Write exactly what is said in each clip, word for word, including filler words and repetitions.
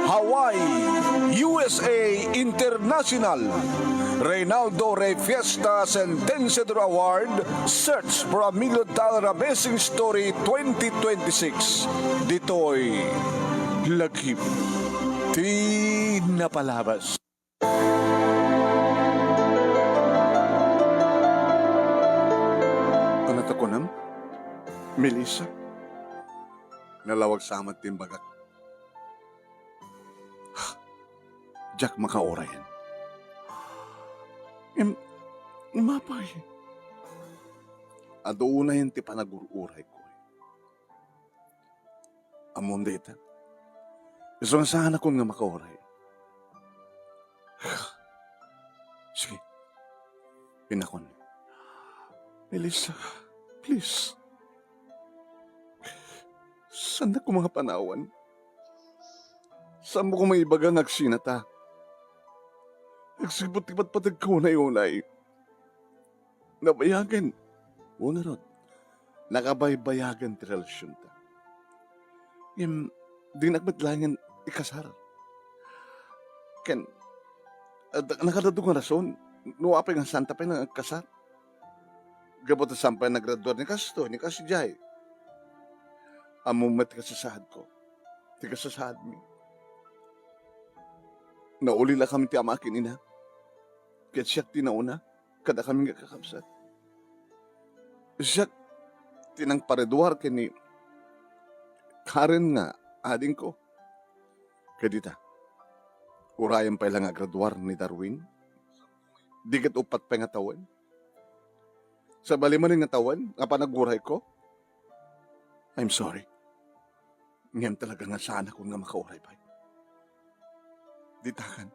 Hawaii, U S A International, Reynaldo Rey Fiesta Sentenciador Award, Search for a Million Dollar Amazing Story twenty twenty-six. Ditoy lagip ti napalabas. Ano ta kunam? Melissa? Nalawag sa amat ti imbagak. Diak makaurayan. Im-, imapay. Adu unayen ti panagur-urayko. Ammom dayta? Isu nga saanakon nga makauray. Sige. Pinakon. Melissa, please. Saannak koma nga panawan? Saanmo koma ibaga nga agsinata? Agsipud ti patpateg ko unay-unay. Nabayagen. O ngarud, nakabaybayagen ti relasionta. Ngem, dinak met laengen ikasar. Ken, ad-, nakadadu nga rason, no apay nga saanta pay nga agkasar. Gapu ta saan pay nagraduar ni kastoy, ni kasdiay. Ammom met ti kasasaadko, ti kasasaadmi. Naulila kami ti ama ken ina. Ket siak ti nauna kadakami nga kakabsat. Siak ti nangparaduar ken ni Karen nga adingko. Ket ita, urayen pay la nga agraduar ni Darwin. Di ket uppat pay nga tawen. Sabali manen nga tawen nga panagurayko. I'm sorry. Ngem talaga nga saanakon nga makauray pay. Ditakan.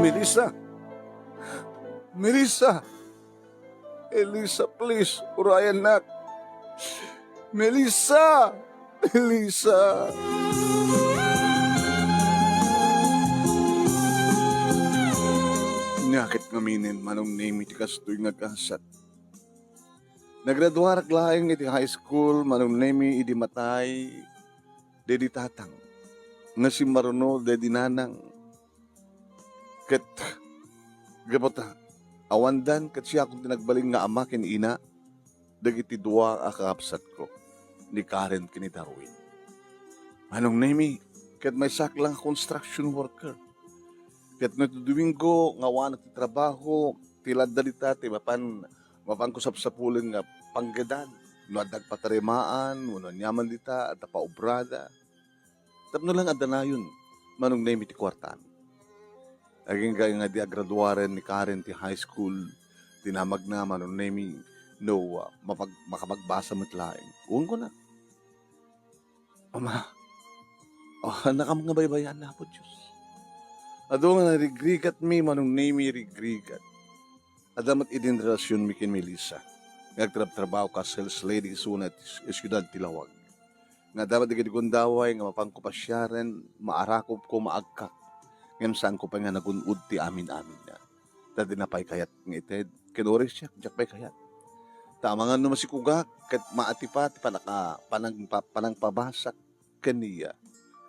Melissa! Melissa! Elisa, please, urayannak. Melissa! Elisa! Nia ket ngamin, Manong Nemi, ti kastoy nga gasat. Nagraduarak laeng iti high school, Manong Nemi, idi matay daydi tatang nga simmaruno daydi nanang. Ket gapu ta awandan ket siakon ti nagbalin nga ama ken ina dagiti dua a kakabsatko, ni Karen ken ni Darwin. Manong Nemi, ket maysak la nga construction worker. Ket no ti Domingo nga awanak ti trabaho, ti ladda dita ti mapan, mapanko sapsapulen nga panggedan no adda agpatarimaan wenno aniaman dita adda paobrada. Tapno lang adda nayon, Manong Nemi, ti kuartam. Agingga nga idi agraduaren ni Karen ti high school, dinamagna, Manong Nemi, no, ah, mapag-, makapagbasa met laeng. Wen kuna, Ama, oh, annakam nga baybayan, Apo Dios. Adu nga narigrigatmi, Manong Nemi, rigrigat. Adda met idin relasionmi ken Melissa nga agtrabtrabaho kas sales lady isuna ti s-, siudad ti Lawag. Nga adda met dagiti gundaway nga mapanko pasiaren, maarakobko, maagkak. Ngem saanko pay nga nagun-od ti amin-aminna. Ta dina pay kayat nga ited, ken uray siak, diak pay kayat. Ta amangan no masikugak, ket maatipa ti panaka-, panangpa-, panangpabasak ken ni, ah,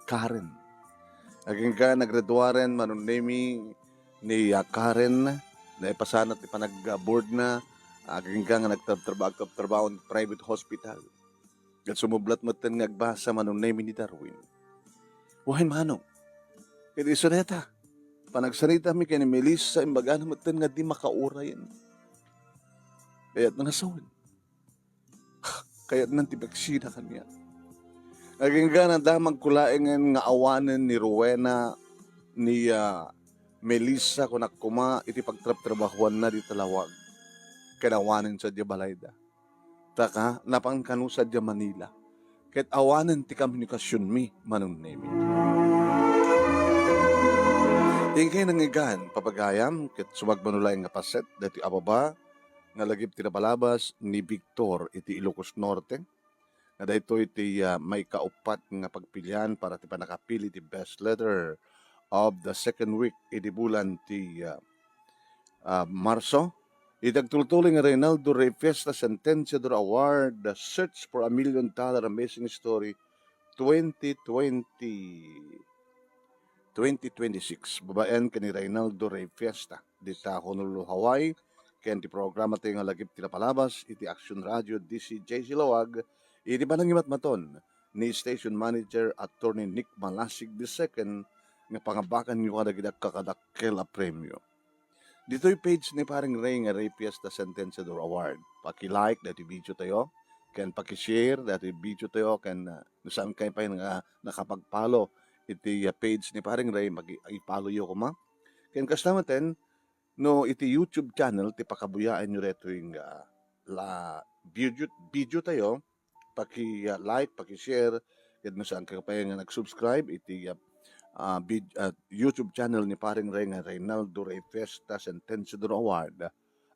Karen. Agingga nagraduaren, Manong Nemi, ni, ah, Karen, naipasana ti panag-, ah, boardna, agingga nga nagtrabtrabaho, agtrabtrabaho ti private hospital. Ket sumublat metten nga agbasa, Manong Nemi, ni Darwin. Wen, Manong, ket isu dayta, panagsaritami ken ni Melissa, imbagana metten nga di makaurayen. Kayatna nga sawen. Kayatnan ti pagsina kaniak. Agingga nadamagko laengen nga awanen ni Rowena ni, ah, Melissa, kunak koma, iti pagtrabtrabahuanna dita Lawag. Ken awanen sadiay balayda. Ta ka, napan kano sadiay Manila. Ket awanen ti komunikasionmi, Manong Nemi. Inkay nangyigan, papagayam, ket sumagmamano laeng nga paset, daytoy a baba, nga lagip ti napalabas ni Victor iti Ilocos Norte, nga daytoy ti, ah, maikauppat nga pagpilian para ti pannakapili ti best letter of the second week idi bulan ti, ah, ah, Marso. Iti agtultuloy nga Reynaldo Rey Fiesta Sentenciador Award, The Search for a Million Dollar Amazing Story twenty twenty, twenty twenty-six, babaen ken ni Reynaldo Rey Fiesta, dita Honolulu, Hawaii, ken ti programa tayo nga Lagip ti Napalabas iti Action Radio D C J C Lawag, iti panangimatmaton ni Station Manager Attorney Nick Malasig the second, nga pangabakanyo kadagiti agkakadakkel a premio. Ditoy page ni Paring Ray nga Ray Fiesta Sentenciador Award. Paki-like dati video tayo, ken paki-share dati video tayo, ken, ah, no saan kayo pay nga nakapag-follow iti, ah, page ni Paring Ray, magi-, i-follow yo koma. Ken kasta maten, no iti YouTube channel, ti pakabuyaen yo detoy nga la video, video tayo, paki, ah, like, paki-share, ket no saan kayo pay nga nag-subscribe iti, ah, ah, vid-, ah, YouTube channel ni Paring Ray nga Reynaldo Ray Fiesta Sentenciador Award,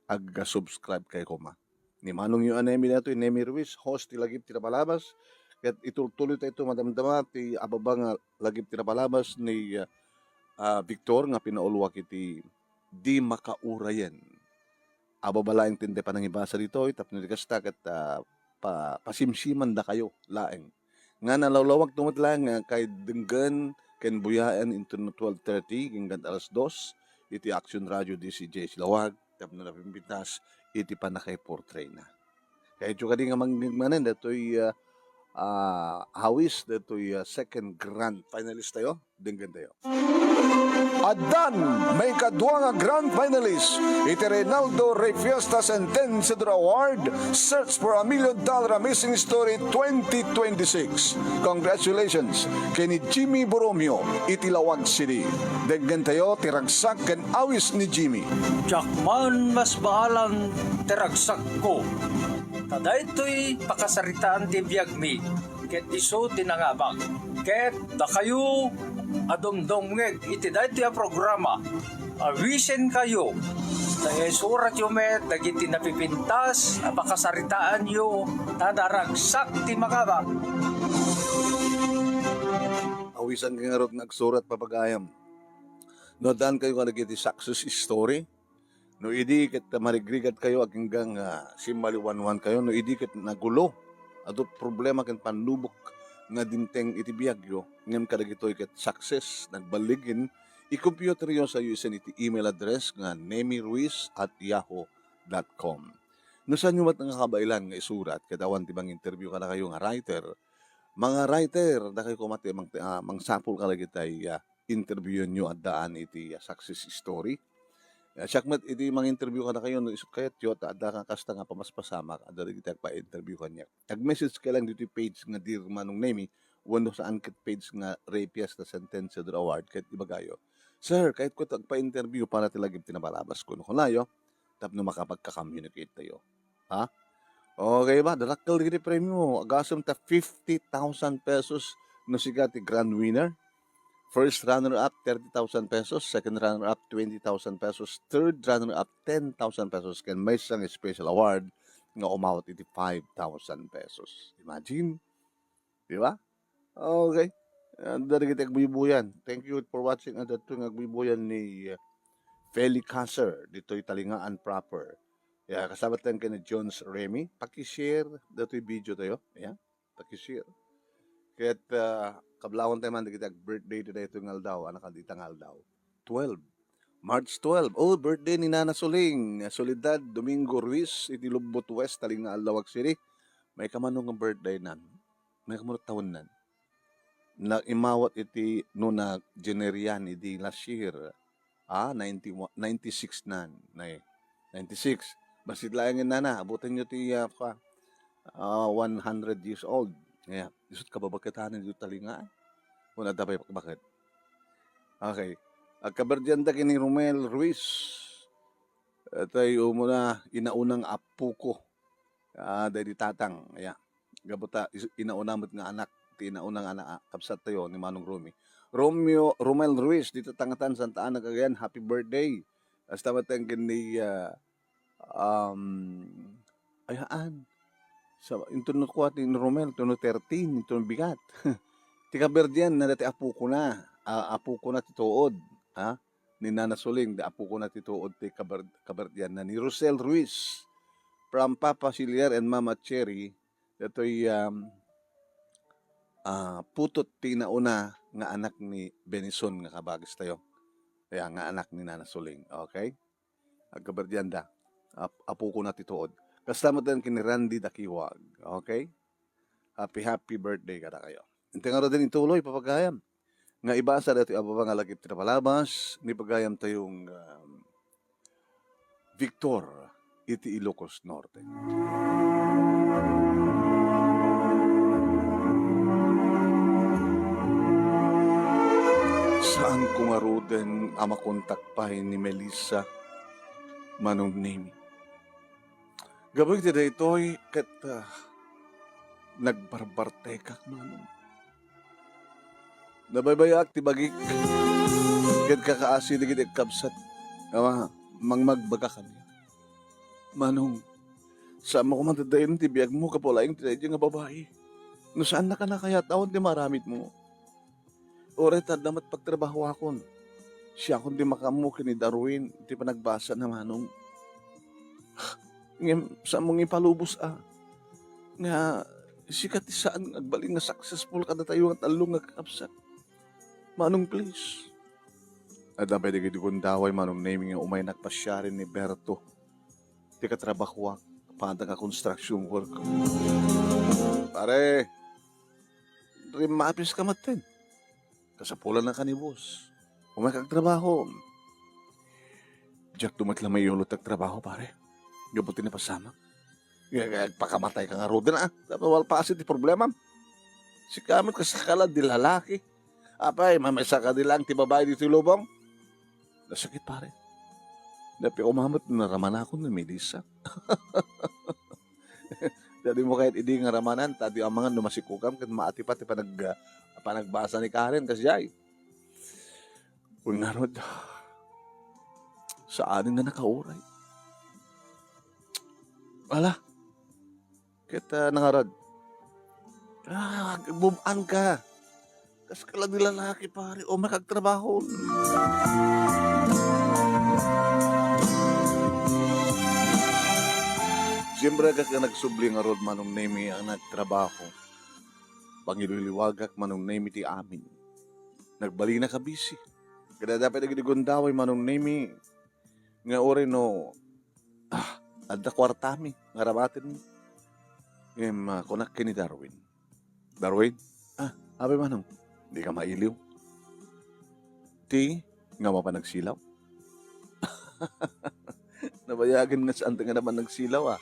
ag-subscribe kayo koma. Ni manong yo a Nemi daytoy, Nemi Ruiz, host ti Lagip ti Napalabas, ket itultuloy tayo madamdama ti ababa nga Lagip ti Napalabas ni, ah, ah, Victor nga pinauluak iti Di Makaurayen. Ababa laeng ti panangibasa ditoy, tapno di kasta ket, ah, pa-, pasimsimandakayo laeng. Nga nalawlawagto met laeng nga kay denggen ken buyaen intono twelve thirty, hanggang alas dos, iti Action Radio D C J Lawag, tapno napimpintas iti pannakaiportrayna. Kayatyo kadi nga mangngeg manen datoy, ah, ah, awis, datoy, ah, second grand finalist tayo. Denggen tayo. Addan maikadua nga grand finalist iti Reynaldo Rey Fiesta Sentenciador Award, Search for a Million Dollar Amazing Story twenty twenty-six. Congratulations ken ni Jimmy Borromeo iti Lawag City. Denggen tayo ti ragsak ken awis ni Jimmy. Diak man masbaalan ti ragsakko. Ta daytoy pakasaritaan ti biagmi, ket isu ti nangabak. Ket dakayo a dumdumngeg iti daytoy a programa, awisenkayo, ta isuratyo met dagiti napipintas a pakasaritaanyo, ta naragsak ti mangabak. Awisankayo ngarud nga agsurat, papagayam. No addankayo kadagiti success story, no idi ket marigrigatkayo agingga nga simmaliwanwankayo, no idi ket nagulo, adu problema ken pannubok nga dimteng iti biagyo, ngem kadagitoy ket success, nagballigin, i-computeryo sayo isen iti email address nga nemiruiz at yahoo dot com. No saanyo met nga kabaelan nga isurat, ket awan ti manginterview kadakayo nga writer, mga writer, dakayo koma ti mang-, ah, mangsapul kadagitay, ah, interviewenyo addaan iti, ah, success story. Ah, siak met iti manginterview kadakayo no isu kayatyo, ta adda nga kasta nga pamaspasamak, adda dagiti agpa-interview kaniak. Ag-message kayo lang ditoy page nga Dear Manong Nemi, wenno saan ket page nga Ray Fiesta Sentenciador Award, ket ibagayo, "Sir, kayatko ti agpa-interview para ti Lagip ti Napalabas," kuno kunayo, tapno makapagka-communicate tayo. Ha? Okay ba? Darakkel dagiti premio. Agasem ta fifty thousand pesos no sika ti grand winner. First runner-up, thirty thousand pesos. Second runner-up, twenty thousand pesos. Third runner-up, ten thousand pesos. Ken maysa nga special award nga umawat iti five thousand pesos. Imagine. Di ba? Okay. Ah, dagiti agbuybuyan. Thank you for watching. Adda nga agbuybuyan ni, uh, Feli Caser, ditoy Talingaan proper. Ya, kasama tayo kay ni Jones Remy. Paki-share datoy video tayo. Ya, paki-share. Ket, ah, kablawan tayo man dagiti ag-birthday today ito nga aldaw, anak dita nga aldaw. Twelve. March twelve. Oh, birthday ni Nana Suling. Soledad Domingo Ruiz, iti Lubbot West, Talingaan, Laoag City. May kamano nga birthday nan. May kamano taon nan. Na imawat iti no na January yan, idi last year. Ah, ninety, ninety-six nan. Nay, ninety-six. Basit laeng nana, abutan nyo ti, ah, pa, ah, one hundred years old. Kaya, isut kababaketanan dito Talingaan. Kung adda pay bakbaket. Okay. Agkaberdian da kini Romel Ruiz. Tay umuna, inaunang apuko. Ah, daydi tatang, ya. Gapu ta is-, inauna met nga anak, ti inauna nga anak, ah, kabsat tayo ni Manong Romy. Romeo, Romel Ruiz, dito Tangatan, Santa Ana, Cagayan, happy birthday. Hasta met ken ni, ah, um, ay, haan. Sa, inton no kuwa ti ni Romel, inton no thirteen, inton no bigat. Ti kaberdian na dati apuko na, ah, apuko na ti tuod, ha? ni Nana Suling, da apokona ti tuod ti kabar-, kabardianna ni Rosel Ruiz from Papa Ciliar and Mama Cherry, datoy, um, ah, putot ti nauna nga anak ni Benison nga kabagistayo. Kaya nga anak ni Nana Suling, okay? Agkabardianda, ap-, apokona ti tuod. Kasta met ken ni Randy Dakiwag, okay? Happy, happy birthday kadakayo. Inti ngaruden ituloy, papagayam. Nga ibasa daytoy a baba nga lagip ti napalabas, ni pagayam tayong, um, Victor iti Ilocos Norte. Saan ko ngaruden a makontak pay ni Melissa, Manong Nemi. Gapu iti daytoy ket, ah, nagbarbartekak, Manong. Nabaybayaak ti bagik ket kakaasi dagiti agkabsat nga mangmagbaga kaniak. Manong, saanmo koma daydayen ti biagmo gapu laeng ti daydiay nga babai. No saannaka nakayat, awan ti maaramidmo. Uray ta adda met pagtrabahoakon. Siakon ti makaammo ken ni Darwin iti panagbasana, Manong. Ngem saanmo nga ipalubos a nga sika ti saan nga agbalin nga successful kadatayo nga tallo nga kakabsat. Manong, please. Adda pay dagiti gundaway, Manong Nemi, nga umay nagpasiaren ni Berto ti katrabahoak, padang a construction worker. Pare, rimmapiska metten. Kasapulan na ka ni boss. Umay ka agtrabaho. Diak met la maiyulot ti agtrabaho, pare. Gapu ti napasamak. Nga, nga, agpakamatay ka ngaruden, ah. Tapno malpasen ti problemam. Sika met, kasta ka la di lalaki. Apay, mamaysa ka di lang ti babai ditoy lubong? Nasakit, pare. Napiumamet no naramanakon ni Melissa. Dimo kayat idi nga ramanan, ta di amangan no masikukam ken maatipat ti panag-, panagbasa ni Karen, kasdiay. Wen ngarud, saan nga nakauray. Ala, ket, ah, nangarud. Ah, move on ka. Kas ka la di lalaki, pare. Umay ka agtrabaho. Siyempre, kas ka nagsubli ngarud, Manong Nemi, ang nagtrabaho. Pangiliwliwagak, Manong Nemi, ti amin. Nagbalin a kabisi. Kada dapat dagiti gundaway, Manong Nemi, nga uray no, ah, adda kuartami nga ramatenmi. Ngem, ah, kunak ken ni Darwin, "Darwin, ah, apay, Manong, di ka mailiw? Ti, nga mapan nagsilaw?" Nabayagen nga saan nga napan nagsilaw, ah.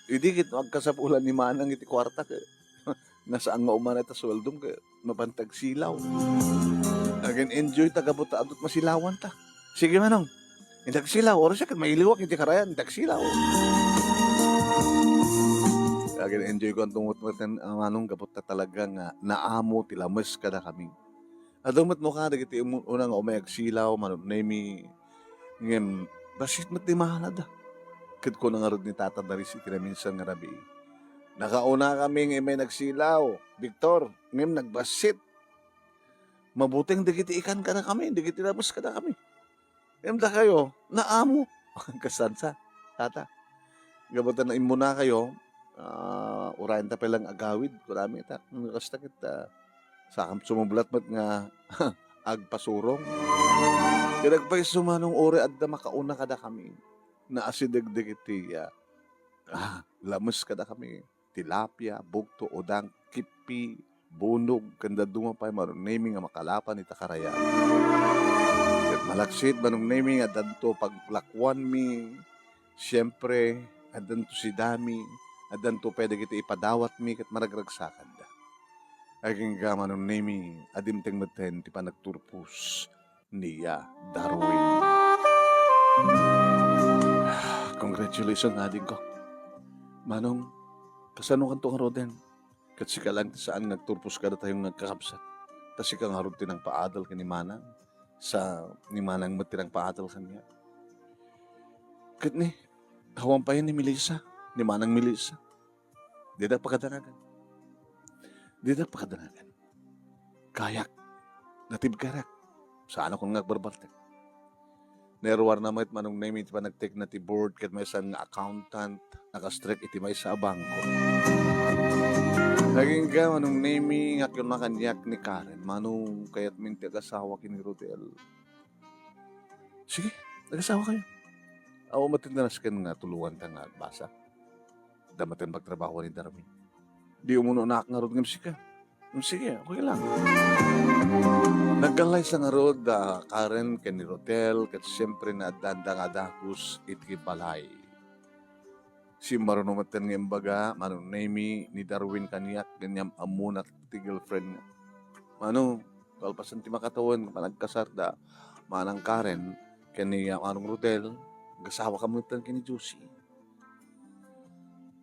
Idi ket no agkasapulan ni Manang iti kuarta, ket nga saan nga umana ta sueldom ket mapan ti agsilaw. Agin-enjoy ta gapu ta adut masilawan ta. Sige, Manong. Indak silaw, oras ket mailiwak iti karayan, indak silaw. Agin-enjoy ko anto met, ah, Manong, gapu ta talaga nga naamo ti lames kadakami. Adu met no ka dagiti um-, una nga umay agsilaw, Manong Nemi, ngem bassit met ti maanada. Ket kuna ngarud ni Tata Daris iti naminsan nga rabii, "Nakauna kami nga immay nagsilaw, Victor, ngem nagbassit. Mabuteng dagiti ikan kadakami, dagiti lames kadakami. Ngem dakayo, naamo." Kasansa, Tata. Gapu ta naimmunakayo, ah, urayen ta pay lang agawid, kunami ta. Kasta ket, ah, sakam sumublat met nga agpasurong. Ket agpayso, Manong, uray adda makauna kadakami. Naasidegdeg iti, ah, ah, lames kadakami. Tilapia, bugto, udang, kippi, bunog, ken dadduma pay, Manong Nemi, nga makalapan ita karayan. Ket malaksid, Manong Nemi, nga addanto paglakuanmi, siempre, addanto sidami, addanto pay dagiti ipadawatmi ket maragragsakanda. Agingga, Manong Nemi, a dimteng metten ti panagturpos ni, ah, Darwin. Congratulations, adingko. Manong, kasano kanto ngaruden? Ket sika lang ti saan nga agturpos kadatayo nga agkakabsat. Ta sika ngarud ti nangpaadal ken ni Manang. Sa ni Manang met ti nangpaadal kaniak. Ket ni, awan pay ni Melissa, ni Manang Melissa. Didak pakadanagan. Didak pakadanagan. Kayak. Natibkarak. Saanakon nga agbarbartek. Naruarna met Manong Nemi iti panagtekna ti board ket maysa nga accountant, nakastrek iti maysa a bangko. Agingga Manong Nemi nga kuna kaniak ni Karen, "Manong, kayatmin ti agasawa ken ni Rodel." "Sige, agasawa kayo." Awan met ti nasken nga tulonganta nga agbasa. Adda met ti pagtrabaho ni Darwin. "Di umuno anak ngarud ngem sika." "Mm, sige, okay lang." Nagkallaysa ngarud da Karen ken ni Rodel, ket siempre naaddaanda nga dagus iti balay. Simmaruno metten nga imbaga, Manong Nemi, ni Darwin kaniak, ngem ammona ti girlfriendna. Manong, kalpasan ti makatawen nga panagkasarda, Manang Karen, ken ni Manong Rodel, agasawaka metten ken ni Josie.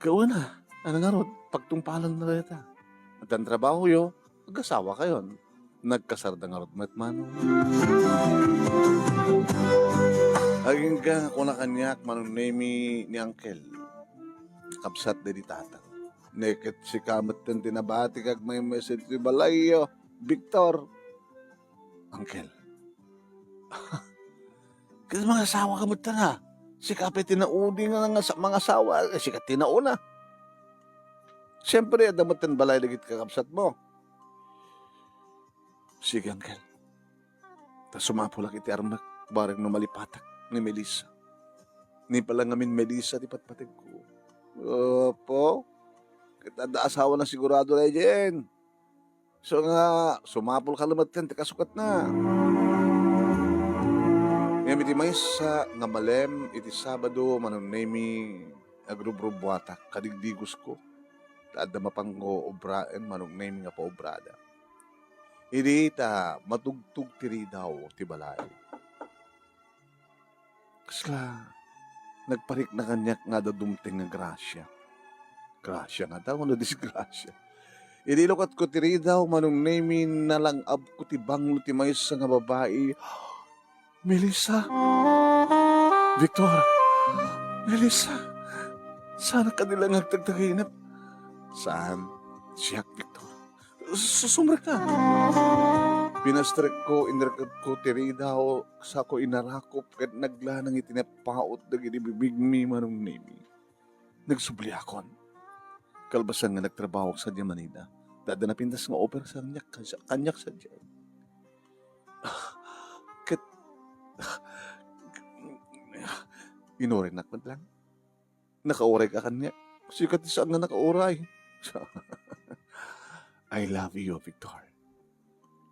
Kauna, ano ngarud, pagtungpalan na dayta. Addan trabahoyo, agasawakayon. Nagkasarda ngarud met Manong. Agingga nga kuna kaniak Manong Nemi ni Uncle, kabsat daydi tatang. Ne ket sika metten ti nabati nga agmaymaysa iti balayyo, Victor. Uncle. Ket mangasawa ka met ta nga. Sika pay ti naudi nga nangasa-, mangasawa, eh, sika ti nauna. Siyempre, adda met ti balay dagiti kakabsat mo. Sige, Uncle. Ta sumapulak iti armek, bareng no malipatak ni Melissa. Ni pala ngamin Melissa ti patpategko. Apo? Ket adda asawa na sigurado daydiay. So nga, sumapul ka lamet ken ti kasukatna. Ngem iti maysa nga malem iti Sabado, Manong Nemi, agrubrubuatak, kadigdigusko. Ta adda mapango obraen, Manong Nemi, nga paobrada. Idi ta matugtog ti ridaw ti balay. Kasla nagparikna kaniak nga adda dumteng nga grasia. Grasia ngata wenno disgrasia? Idi lukatko ti ridaw, Manong Nemi, nalang-abko ti banglo ti maysa nga babai. "Melissa! Victor! Melissa! Saan ka di lang agtagtagainep?" "Saan? Siak, Victor." Su-, sumrekka. Pinastrekko, inrekatko ti ridaw, sako inarakop ket naglanang iti nappaut dagiti bibigmi, Manong Nemi. Nagsubliakon. Kalpasan nga nagtrabahoak sadiay Manila, ta adda napintas nga offer kaniak, kaniak sadiay. Ket, inurenak met lang. Nakaurayka kaniak. Sika ti saan nga nakauray. "I love you, Victor.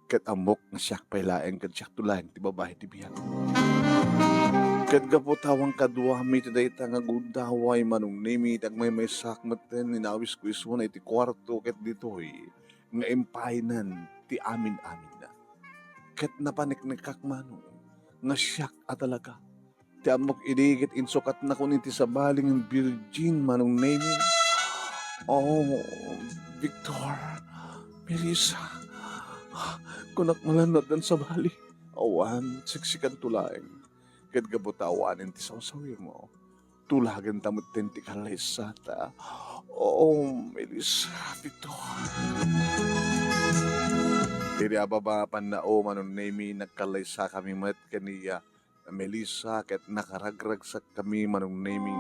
Ket ammok nga siak pay laeng ken siakto laeng ti babai ti biag." Ket gapu ta awan kaduami ti dayta nga gundaway, Manong Nemi, ti agmaymaysaak metten, inawisko isuna iti kuarto ket ditoy nga impaaynan ti amin-aminna. Ket napaniknekak, Manong, nga siak a talaga ti ammok idi ket insukatnakon iti sabali nga virgin, Manong Nemi. Oh, Victor, Melissa, kunak manen no addan sabali. Awan, siksikanto laeng. Ket gapu ta awanen ti sarsarita, tulagenta metten ti kallaysata. Oh, Melissa, Victor. Idi ababa pannao, Manong Nemi, nagkallaysakami met ken ni Melissa ket nakaragragsakkami, Manong Nemi.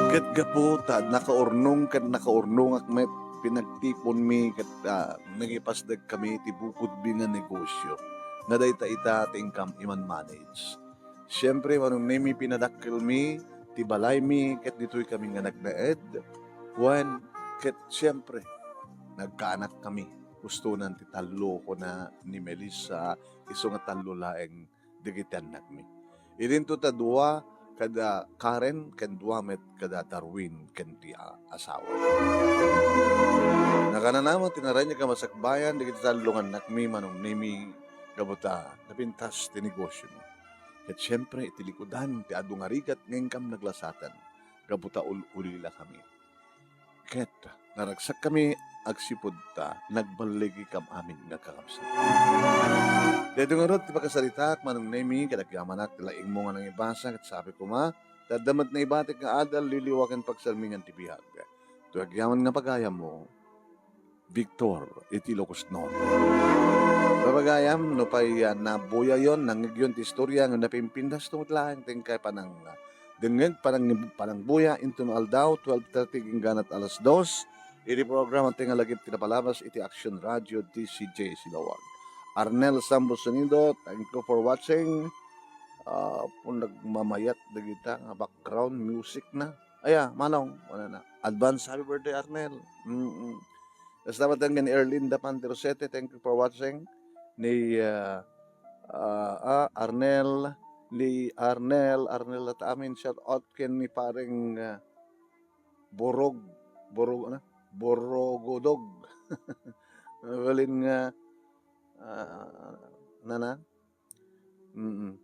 Ket gapu ta nakaurnong ket nakaurnongak met, pinagtiponmi ket, ah, nangipasdagkami iti bukod bingan negosyo nga dayta ita ti inkam iman-manage. Siempre, Manong Nemi, pinadakkelmi ti balaymi ket ditoy kami nga nagnaed. Wen, ket siempre, nagkaanakkami. Hustonan ti tallo, kuna ni Melissa, isu nga tallo laeng dagiti annakmi. Idinto ta dua kada Karen ken dua met kada Darwin ken ti a-, asawa. Nakanana met ti naraniag a masakbayan dagiti tallo nga annakmi, Manong Nemi, gapu ta napintas ti negosiomi. Ket siempre, iti likudan ti adu nga rigat nga inkam naglasatan, gapu ta ul-ulilakami. Ket naragsakkami agsipud ta nagballigikam amin nga kakabsat. Daytoy ngarud ti pakasaritaak, Manong Nemi, ket agyamanak ti laingmo nga nangibasa, ket sabi koma, ta adda met naibatik nga adal, liliwa ken pagsalmingan ti biag. Toy agyaman nga pagayammo, Victor iti Ilocos Norte. Babagayam, no pay, ah, nabuyayon, nangngegyon ti istorya, nga napimpindasto met laeng ti inkay panang, ah, dengngeg, panang, panangbuya, inton aldaw, twelve thirty, ingganat alas dos, iti programa ti nga lagip ti napalabas iti Action Radio D C J Silawag. Arnel Sambo Sonido, thank you for watching. Ah, pun nagmamayat dagita nga background music na. Aya, manong, wala na. Advance happy birthday, Arnel. Mm-mm. Basta mateng ni Erlinda Panterosete, thank you for watching. Ni, ah, ah, ah, Arnel, ni Arnel, Arnel at amin, shout out ken ni pareng, ah, Borog, Borog, ano? Borogodog. Mabalin nga, ah, nana? Mm.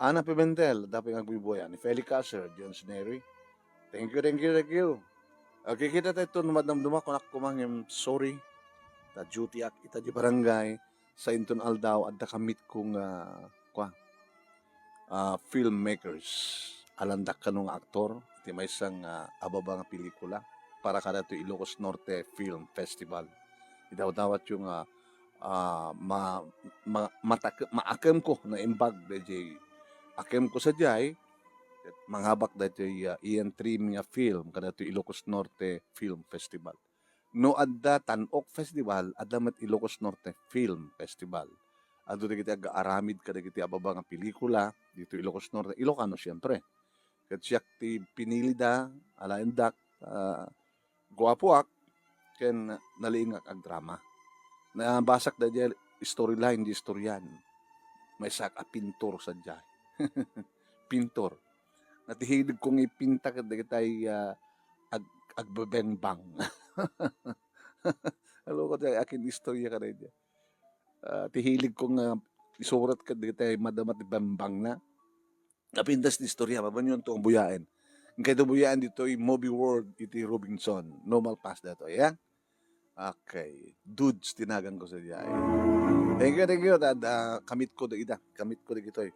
Ana Pimentel, dapay nga agbubuya. Ni Feli Caser, Jones Neri. Thank you, thank you, thank you. Okay, kita tayo ito, madamdama, kung ako mang, em, sorry. Ta duty ak, ita di barangay, sa inton aldaw, adda kamit kong, ah, kwa, ah, filmmakers. Alandak kano nga aktor, iti maysa nga ababa nga pelikula para kada to Ilocos Norte Film Festival. Idawdawat yung, ah, ah, ma-, ma-, matake-, maakem ko, naimbag, dayjay akem ko sadiay, mangabak daytoy, ah, i-entry mi nga film, kadaytoy Ilocos Norte Film Festival. No adda Tan-ok Festival, adda met Ilocos Norte Film Festival. Adda dagiti agaaramid kadagiti ababa nga pelikula, dito Ilocos Norte, Ilocano, siempre. Ket siak ti pinili da, alaendak, ah, guapoak, ken naliingak agdrama. Nabasak da diay storyline, di istoryan. Maysak a pintor sadiay. Pintor. Nga ti hilig kong ipinta ket dagitay, ah, ag-, agbebengbang. Alo ko ti akin istorya kadaydiay. Ah, ti hilig kong, ah, isurat ket dagitay madama ti bembang na. Napintas ti istorya, mabanyon to ang buyaen. Ang kayto buyaen ditoy Movie World iti Robinson. Normal pass dato, ya? Okay. Dudes, tinagan ko sadiay. Thank you, thank you. Da, da, kamit ko da ida. Kamit ko da gitoy.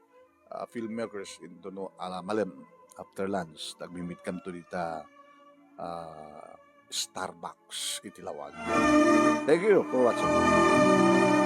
Ah, filmmakers into no, ala, malem. After lunch, tagmimit kam to dita, ah, Starbucks iti Lawag. Thank you for watching.